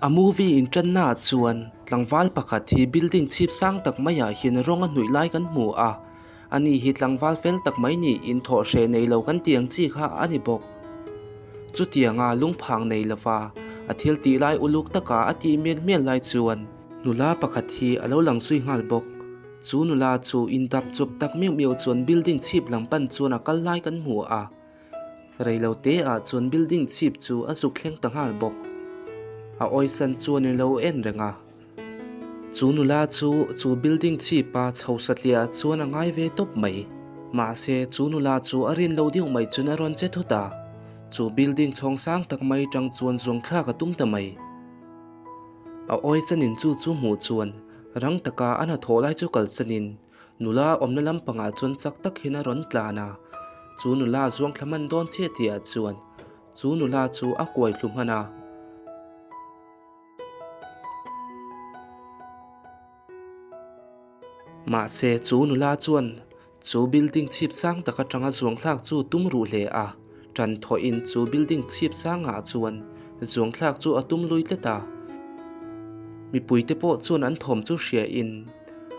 A movie inṭanna ah chuan tlangval pakhat hi building chhip sang tak maiah hian rawng a hnuih lai kan hmu a, ani hi tlangval fel tak mai niin thawh hreh nei lo kan tih ang chi kha a ni bawk. Chutianga lungphang nei lova a thil tih lai uluk taka a tih mial mial lai chuan nula pakhat hi a lo lang zui nghal bawk. Chu nula chu indap chawp tak miuh miuh chuan building chhip lam pan chuan a kal lai kan hmu a. Reilo te ah chuan building chhip chu a zuk thleng ta nghal bawk. A awisan chuan in lo en reng a. Chu nula chu chu building chhip a chho satliah ah chuan a ngai ve tawp mai. Mahse chu nula chu a rin lo deuh mai chuan a rawn che thut a. Chu building chhawng sang tak mai tang chuan zawng thlak a tum ta mai. A awisan in chu chu hmuh chuan rang taka a hnathawh lai chu kalsan in Nula awmna lampangah chuan chak tak hian a rawn tlan a, chu nula zuang thla hman dawn chiah tihah chuan chu nula chu a kuai thlu hman a. Mahse chu nula chuan chu building chhip sang tak atanga zuang thlak chu tum ruh hle a, Ṭan thawhin chu building chhip sangah chuan zuang thlak chu a tum lui tlat a. Mipuite pawh chuan an thawm chu hriain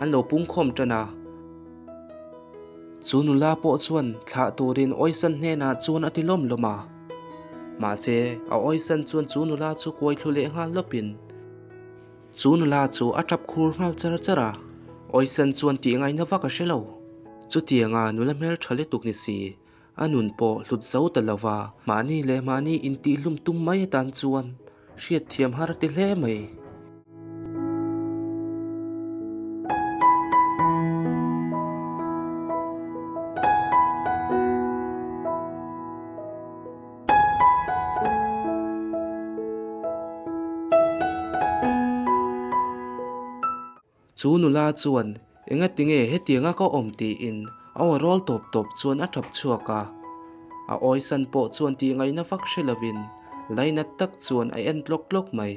an lo pungkhawm ṭan a. Chu nula pawh chuan thlah turin Awisan hnenah chuan a ti lawm lawm a. Mahse, a Awisan chuan chu nula chu kuai thlu leh nghal lawpin chu nula chu a ṭap khur nghal char char a. Awisan chuan tih ngaihna vak a hre lo. Chutianga nula hmelṭha lutuk ni si, A nun pawh hlut zo ta lo va, mahni leh mahni intihhlum tum mai atan chuan hriatthiam har a ti hle mai. Chu nula chuan, Engatinge hetianga ka awm tiin a aw rawl tawp tawp chuan a tap chhuak a. A awisan pawh chuan tih ngaihna vak hre lovin lainat tak chuan a en tlawk tlawk mai.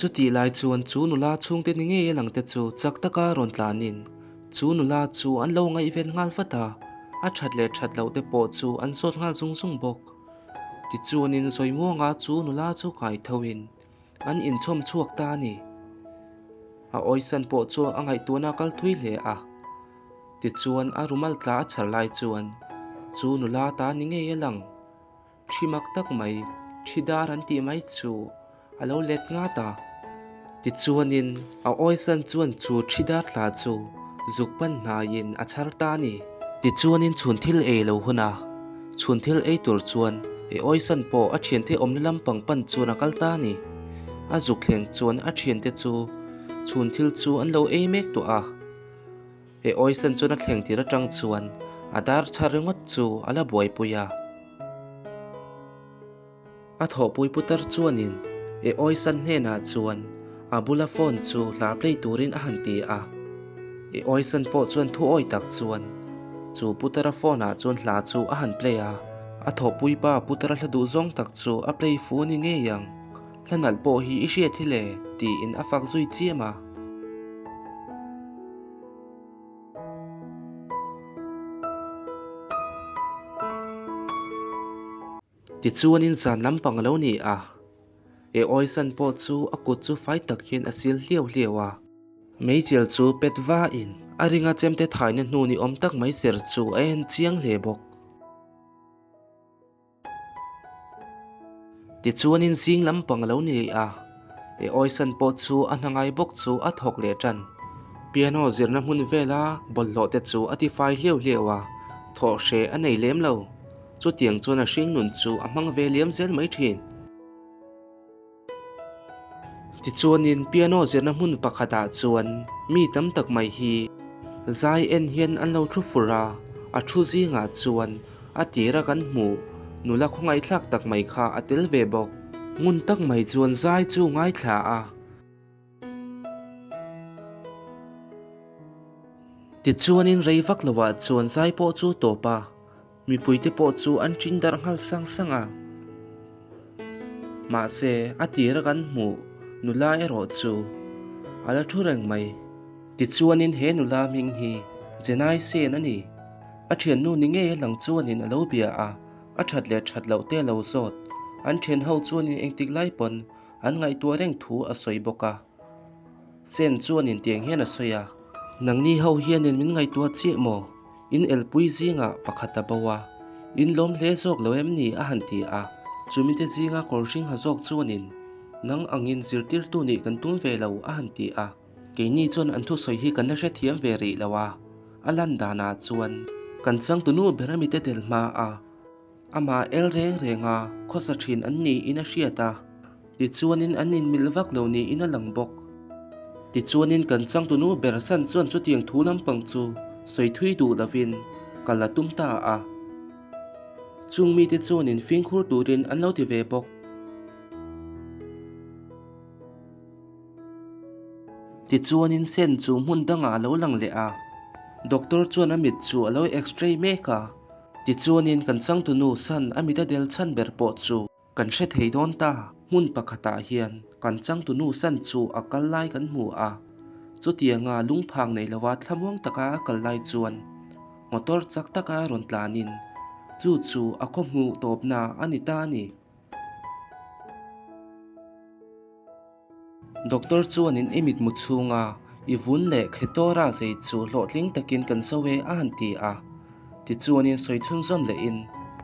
Chutih lai chuan chu nula chhungte ni ngei a langte chu chak taka rawn tlanin chu nula chu an lo ngaihven nghal vat a, a that leh that loh te pawh chu an zawt nghal zung zung bawk. Tichuanin Zawimuanga chu nula chu kai thoin An inchhawm chhuak ta a ni. A awisan pawh chu a ngaihtuahna a kal thui hle a. Tichuan a rumal tla a chhar lai chuan chu nula ta ni ngei a lang. Thi mak tak mai, thi dar an tih mai chu a lo let ngat a. Tichuanin a awisan chuan chu thi dar tla chu zuk pan hnaiin a chhar ta a ni. Tichuanin chhun thil ei lo hun a. Chhun thil ei tur chuan e awisan pawh a thiante awmna lampang pan chuan a kal ta a ni. A zuk thleng chuan a thiante chu chhun thil chu an lo ei mek tawh a. E awisan chuan a thleng tir atang chuan a dar chhar ringawt chu a la buaipui a. A thawhpui putar chuanin e awisan hnenah chuan a bula phone chu hla play turin a han ti a. E awisan pawh chuan thu awi tak chuan chu putara phone ah chuan hla chu a han play a. A thawhpui pa putara hla duh zawng tak chu a play fu a ni ngei ang, hla nalh pawh hi i hriat hi le tiin a fak zui chiam a. Tichuanin zan lampang a lo ni a, e awisan pawh chu a kut chu fai tak hian a sil hliau hliau a. Meichel chu pet vain a ringa chemte thaina hnu ni awm tak mai ser chu a en chiang hle bawk. Tichuanin zing lampang a lo ni a, e awisan pawh chu a hna ngai bawk chu a thawk leh tan. Piano zirna hmun vela bawlhhlawh te chu a tifai hliau hliau a. Thawh hreh a nei lem lo. Chutiang chuan a hringnun chu a hmang ve liam zel mai thin. Tichuanin piano zirna hmun pakhatah chuan mi tam tak mai hi zai en hian an lo thu fur a, a thu zingah chuan a tira kan hmuh nula khawngaihthlak tak mai kha a tel ve bawk. Ngun tak mai chuan zai chu ngaithla a. Tichuanin rei vak lovah chuan zai pawh chu tawp a. Mipuite pawh chu an ṭin darh nghal sang sang a. Mahse, a tira kan hmuh nula erawh chu a la thu reng mai. Tichuanin he nula hming hi Jenai Sen a ni. A ṭhiannu ni ngei a lang chuanin a lo bia a, a ṭhat leh ṭhat loh te a lo zawt. An ṭhianho chuanin engtik lai pawn an ngaihtuah reng thu a sawi bawk a. Sen chuanin tiang hian a sawi a, Nangni ho hianin min ngaihtuah chiah maw? In elpui zingah pakhat a bo a, in lawm hle zawk lo em ni? a han ti a. Chumite zinga kawr hring ha zawk chuanin, Nang angin zirtirtu nih kan tum ve lo, a han ti a. Keini chuan an thusawi hi kan la hrethiam ve rih lo a, a lan danah chuan kan changtunu ber ami te tel hma a. Amah el reng renga khawsa thin an niin a hriat a, tichuanin an inmilh vak lo niin a lang bawk. Tichuanin kan changtunu ber san chuan chutiang thu lampang chu sawi thui duh lovin kal a tum ta a. Chung mite chuanin fimkhur turin an lo ti ve bawk. Tichuanin sen chu hmun dangah a lo lang leh a, doctor chuan a mit chu a lo x-ray mek a. Tichuanin kan changtunu san a mit a del chhan ber pawh chu kan hre thei dawn ta. Hmun pakhatah hian kan changtunu san chu a kal lai kan hmu a, chutianga lungphang nei lova thlamuang taka a kal lai chuan motor chak taka rawn tlanin chu chu a khaw hmuh tawpna a ni ta a ni. Doctor chuanin i mitmu chhunga i vun leh Khetora zei chu hlawhtling takin kan zo e a han ti a. Tichuanin sawi chhunzawm lehin,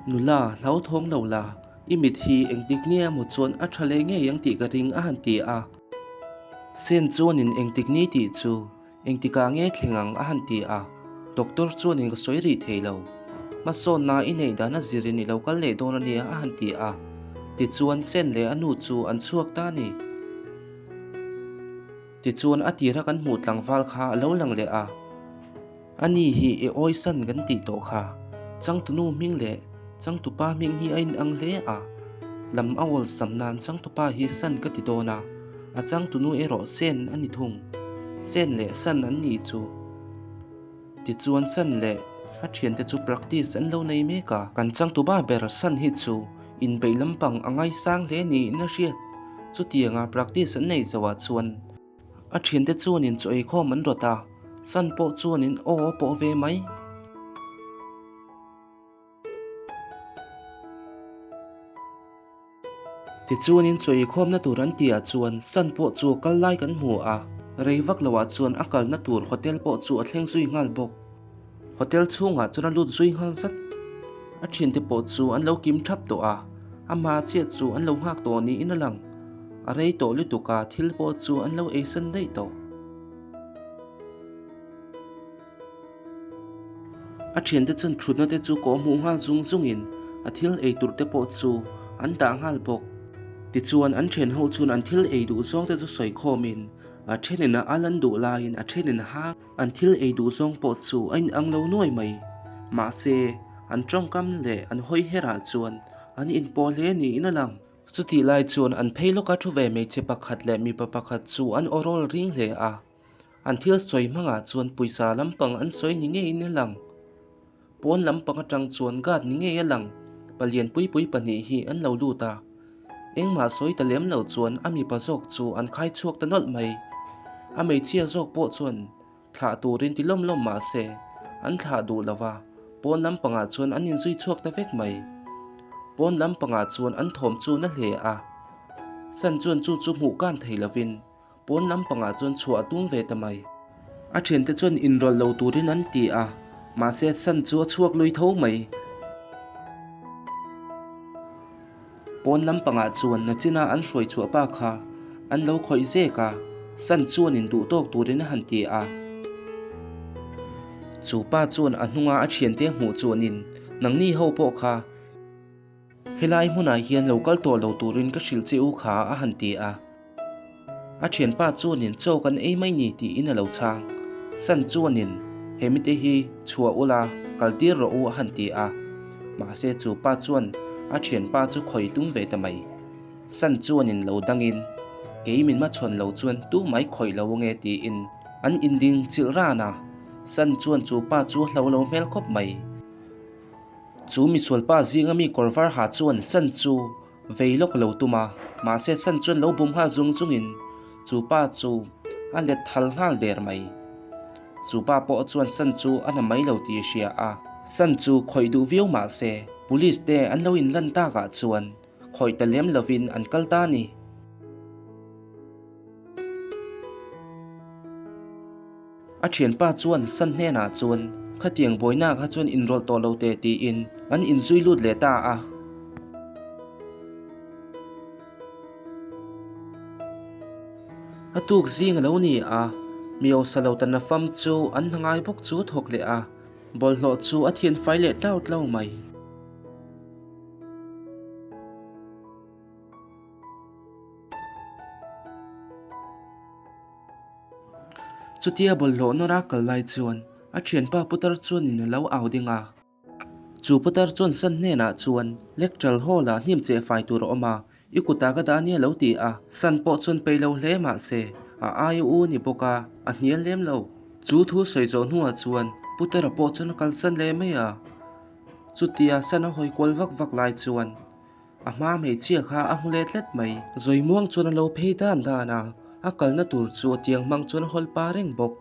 Nula, hlauthawng lo la, i mit hi engtik ni emaw chuan a tha leh ngei ang tih ka ring a han ti a. Sen chuanin engtik ni tih chu Engtikah nge thleng ang a han ti a, Doctor chuanin ka sawi rih thei lo. Hmasawnna i neih dan a zirin i lo kal leh dawn a nia a han ti a. Tichuan Sen leh a nu chu an chhuak ta a ni. Tichuan a tira kan hmuh tlangval kha a lo lang leh a. A ni hi i awisan kan tih tawh kha. Changtunu hming leh changtupa hming hi a inang hle a. Lam a awlsam nan changtupa hi San ka ti dawn a, a changtunu erawh Sen a ni thung. Sen leh San an nih chu. Tichuan San leh a thiante chu practice an lo nei mek a. Kan changtupa ber San hi chu inbeih lampang a ngaisang hle niin a hriat. Chutianga practice an neih zoh ah chuan A thiante chuanin chaw eikhawm an rawt a, San pawh chuanin aw a pawh ve mai. Tichuanin chaw eikhawmna tur an tihah chuan San pawh chu a kal lai kan hmu a, rei vak loah chuan a kalna tur hotel pawh chu a thleng zui nghal bawk. Hotel chhungah chuan a lut zui nghal zat. A thiante pawh chu an lo kim thap tawh a, amah chiah chu an lo nghak tawh niin a lang. A rei tawh lutuk a, thil pawh chu an lo eisan daih tawh. A thiante chuan thutna te chu kawh hmuh nghal zung zungin a thil ei tur te pawh chu an dah nghal bawk. Tichuan an thian ho chuan an thil ei duh zawng te chu sawi khawmin a thenin a al an duh laiin a thenin a hang. An thil ei duh zawng pawh chu a inang lo nuai mai. Mahse, an tawngkam leh an hawi herah chuan an inpawh hle niin a lang. Chutih lai chuan an phei lawka thu ve hmeichhe pakhat leh mipa pakhat chu an aw rawl ring hle a. An thil sawi hmangah chuan pawisa lampang an sawi ni ngeiin a lang. Pawn lampang atang chuan guard ni ngei a lang. Palian puipui pahnih hi an lo lut a. Engmah sawi ta lem lo chuan a mipa zawk chu an khai chhuak ta nawlh mai. A hmeichhia zawk pawh chuan thlah turin ti lawm lawm mah se an thlah duh lo va, pawn lampangah chuan an inzui chhuak ta vek mai. Pawn lampangah chuan an thawm chu na hle a. San chuan chu chu hmuh kan thei lovin Pawn lampangah chuan chhuah a tum ve ta mai. A thiante chuan inrawlh lo turin an ti a, mahse San chu a chhuak lui tho mai. Pawn lampangah chuan nachina an hruai chhuah pa kha an lo khawih zek a, San chuan induh tawk turin a han ti a. Chu pa chuan a hnunga a thiante hmuh chuanin, Nangni ho pawh kha helai hmunah hian lo kal tawh lo turin ka hrilh che u kha a han ti a. A thianpa chuanin chaw kan ei mai ni tiin a lo chhang. San chuanin, He mite hi chhuah ula kal tir rawh u a han ti a. Mahse chu pa chuan a thianpa chu khawi tum ve ta mai. San chuanin lo dangin, Kei min hmachhawn lo chuan tu mai khawih lo ange tiin an inding chilh ran a. San chuan chu pa chu a hlo lo hmel khawp mai. Chu misualpa zinga mi kawr var ha chuan San chu Vei lawk lo tum a, mahse san chuan lo bum nghal zung zungin chu pa chu a let thal nghal der mai. Chu pa pawh chuan san chu a na mai lo tih a hria a, san chu khawih duh viau mahse police te an lo inlan takah chuan khawih ta lem lovin an kal ta a ni. A thianpa chuan San hnenah chuan, Khatiang buaina kha chuan inrawlh tawh lo teh tiin an inzui lut leh ta a. A tuk zing a lo ni a, Miosa lo tan a fam chu an hna ngai bawk chu a thawk leh a, bawlhhlawh chu a thianfai leh tlau tlau mai. Chutia bawlhhlawh nawr a kal lai chuan a thianpa putar chuanin a lo au ding a. Chu putar chuan San hnenah chuan Lecture Hall ah hnim cheh fai tur a awm a, i kutah ka dah ania lo ti a. San pawh chuan peih lo hle mahse a aia u a ni bawk a, a hnial lem lo. Chu thu sawi zawh hnuah chuan putara pawh chuan a kalsan leh mai a. Chutia San a hawi kual vak vak lai chuan A hma hmeichhia kha a hmu let let mai. Zawimuang chuan a lo phei dan dan a, a kalna tur chu a tiang hmang chuan a hawl pa reng bawk.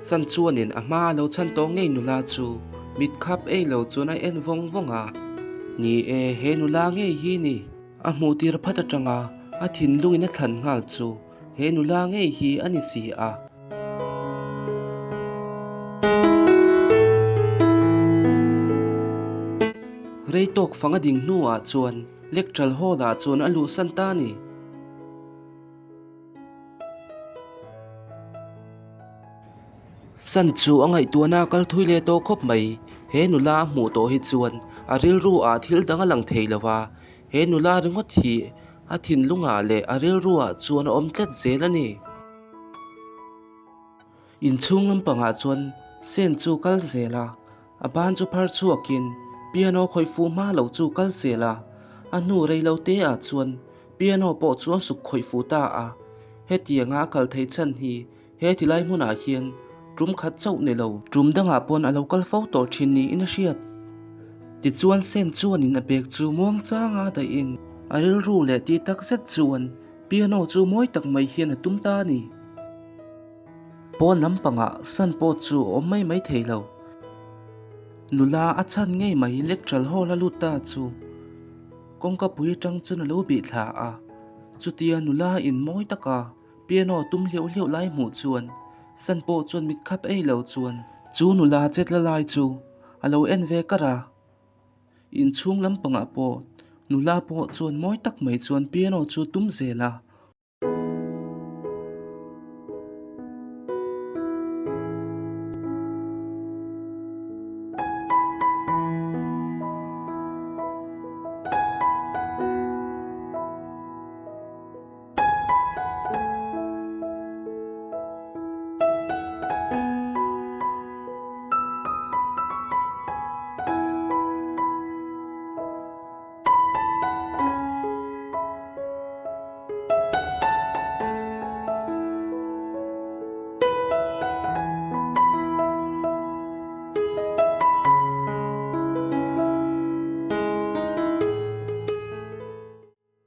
San chuanin a hma a lo chhan tawh ngei nula chu mit khap ei lo chuan a en vawng vawng a, Ni e, he nula ngei hi ni. A hmuh tir phat atanga a thinlungin a thlan nghal chu he nula ngei hi a ni si a. Rei tawk fang a ding hnuah chuan Lecture Hall ah chuan a luhsan ta a ni. San chu a ngaihtuahna a kal thui leh tawh khawp mai. He nula a hmuh tawh hi chuan a rilru ah thil dang a lang thei lo va, he nula ringawt hi a thinlungah leh a rilru ah chuan a awm tlat zel a ni. Inchhung lampangah chuan Sen chu kal zel a, A ban chu phar chhuakin piano khawih fuh hma lo chu kal zel a, a hnu rei lo te ah chuan piano pawh chu a zuk khawih fuh ta a. Hetianga a kal thei chhan hi he tilai hmunah hian tum khat chauh ni lo, tum dangah pawn a lo kal fo tawh thin niin a hriat. Tichuan Sen chuanin a bag chu muang changa dahin a rilru leh tih tak zet chuan piano chu mawi tak mai hian a tum ta a ni. Pawn lampangah san pawh chu a awm mai mai thei lo. Nula a chhan ngei mai lecture hall a lut ta chu kawngka pui atang chuan a lo bih thla a. Chutia nula in mawi taka piano tum hliauh hliauh lai hmuh chuan san pawh chuan mit khap ei lo chuan chu nula chetla lai chu a lo en ve kar a. Inchhung lampangah pawh nula pawh chuan mawi tak mai chuan piano chu tum zel a.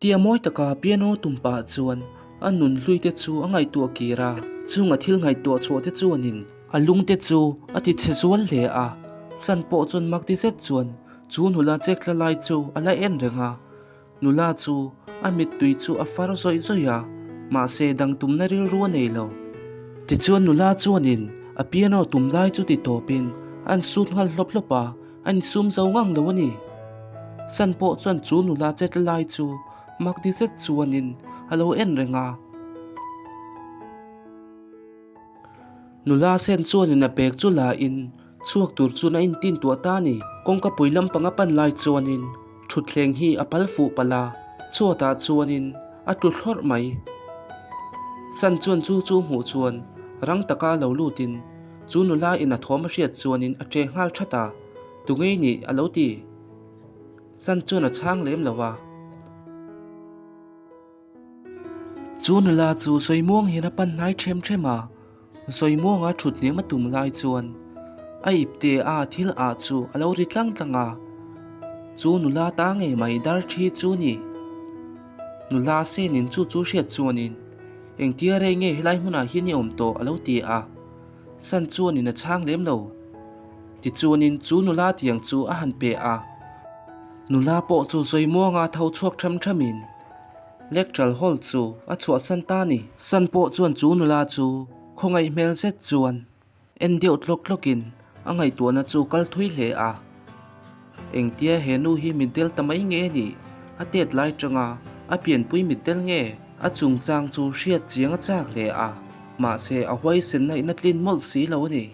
Tia mawi taka piano tum pah chuan a nun hlui te chu a ngaihtuah kir a, chung a thil ngaihtuah chhuah te chuanin a lung te chu a ti chhe zual hle a, San pawh chuan mak ti zet chuan chu nula chek tla lai chu a la en reng a. Nula chu a mittui chu a far zawih zawih a. Mahse dang tumna rilru a nei lo. Tichuan nula chuanin a piano tum lai chu ti tawpin a an sut nghal hlawp hlawp a, a insum zo ngang lo a ni. San pawh chuan chu nula chet lai chu mak ti zet chuanin a lo en reng a. Nula sen chuanin a bag chu la in chhuak tur chuan a intin tuah ta a ni. Kawngka pui lampang a pan lai chuanin thutthleng hi a pal fuh palh a, chhuatah chuanin a tlu thlawrh mai. San chuan chu chu hmuh chuan rang taka lo lutin chu nula in a thawm a hriat chuanin a che nghal that a, Tunge nih a lo ti? San chuan a chhang lem lo a. Chu nula chu Sawimuang hian a pan hnai ṭhem ṭhem a, Sawimuanga ṭhut hniam a tum lai chuan a ipte a thil ah chu a lo ri tlang tlang a, chu nula ta ngei mai dar ṭhi chu ni. Nula senin chu chu hriat chuanin, Engtia rei nge helai hmunah hian i awm tawh a lo ti a, San chuanin a chhang lem lo. Tichuanin chu nula tiang chu a han pe a, nula pawh chu Sawimuanga tho chhuak ṭhem ṭhemin, Lecture hall chu a chhuahsan ta ni. San pawh chuan chu nula chu khawngaih hmel zet chuan en deuh tlawk tlawkin a ngaihtuahna chu kal thui hle a. Engtia he nu hi mitdel ta mai nge ni? A tet lai tanga a pianpui mitdel nge? A chungchang chu hriat chiang a chak hle a, mahse a huaisenna in a tlin mawlh si lo a ni.